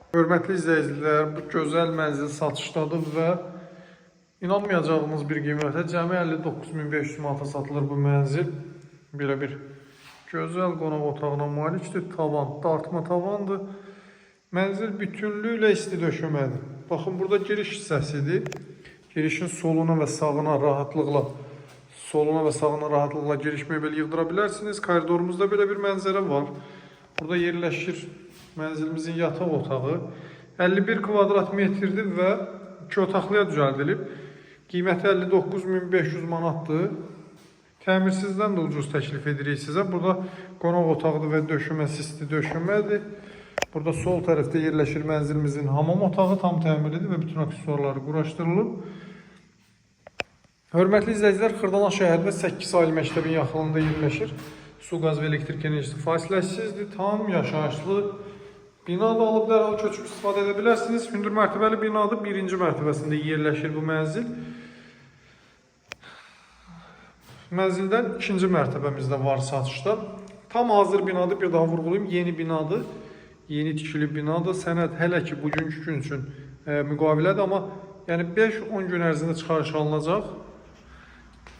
Hörmətli izləyicilər, bu gözəl mənzil satışdadır və inanmayacağınız bir qiymətə cəmi 59.500 manata satılır bu mənzil. Belə bir gözəl qonaq otağına malikdir. Tavan dartma tavandır. Mənzil bütünlüklə isti döşəmədir. Baxın, burada giriş hissəsidir. Girişin soluna və sağına rahatlıqla giriş mebeli yığdıra bilərsiniz. Koridorumuzda belə bir mənzərə var. Burada yerləşir mənzilimizin yataq otağı. 51 kvadrat metrdir və 2 otaqlıya düzəldilib. Qiyməti 59.500 manatdır. Təmirsizdən də ucuz təklif edirik sizə. Burada qonaq otağıdır və döşəməsi isti döşəmədir. Burada sol tərəfdə yerləşir mənzilimizin hamam otağı, tam təmirlidir və bütün aksesuarları quraşdırılıb. Hörmətli izləyicilər, Xırdalan şəhərində 8 saylı məktəbin yaxınlığında yerləşir. Su, qaz və elektrik enerjisi fasiləsizdir. Tam yaşayışlı bina da alıb dərhal köçüb istifadə edə bilərsiniz. Hündür mərtəbəli binadır. Birinci mərtəbəsində yerləşir bu mənzil. Mənzildən ikinci mərtəbəmizdə var satışda. Tam hazır binadır, bir daha vurğulayım. Yeni binadır. Yeni tikili binadır. Sənəd hələ ki bugünkü gün üçün müqavilədir, amma yəni 5-10 gün ərzində çıxarış alınacaq.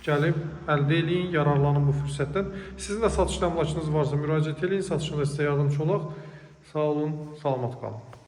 Gəlib əldə eləyin, yararlanın bu fürsətdən. Sizin də satışda əmlakınız varsa müraciət eləyin, satışında sizə yardımçı olaq. Sağ olun, salamat qalın.